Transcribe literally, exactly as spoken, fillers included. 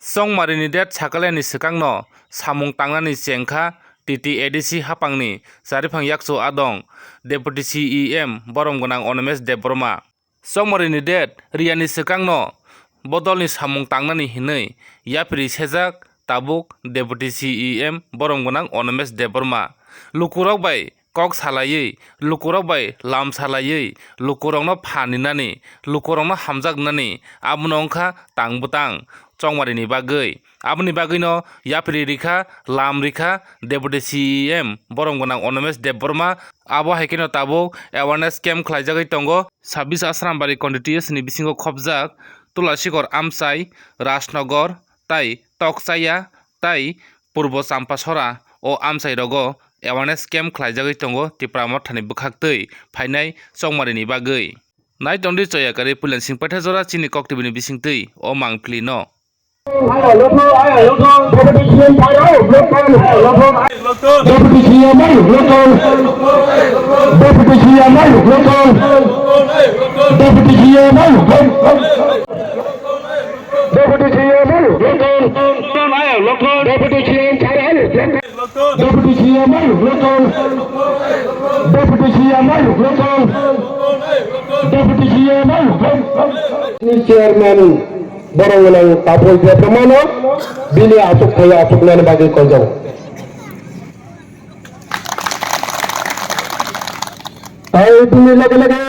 Chongmarini date sakaliani swkangno samung tangnani chengkha T T A D C hapangni Chariphang Yakchu Adong, Deputy C E M borom gwnang Animesh Debbarma. Chongmarini date riyani swkangno bodolni samung tangnani hinwi yapri sejak tabuk Deputy C E M borom gwnang Animesh Debbarma. Lukurok bai kok salaiwi, lukurok bai lam salaiwi, lukurokno phan rinani, lukurokno hamjaknani, abono wngkha tang bwtang Chongmarini bagwi. Aboni bagwino yapri rikha, lam rikha Deputy C E M borom gwnang Animesh Debbarma. Abo hai kheno tabuk awareness camp khlaijagwi tongo. Sabis Asrambari constituency ni bisingo khopjak Tulasikor Amchai, Rajnagar, tai Tokchaya, tai Purbo Champasora o amchai rogo awareness camp khlaijagwi tongo Tipra Mothani bwkhaktwi phainai Chongmarini bagwi. Nai tongdi choyakari Puilansing Paithajora chini koktwbini bisingtwi o mangpili no. Deputy C M Deputy C M Deputy C M Deputy C M Deputy C M Deputy C M Deputy C M Deputy C M Deputy C M Deputy C M Chairman borok gwnang Tapul Debbarmano bini achuk thai achuknani bagwi koijak. Tai bini loge loge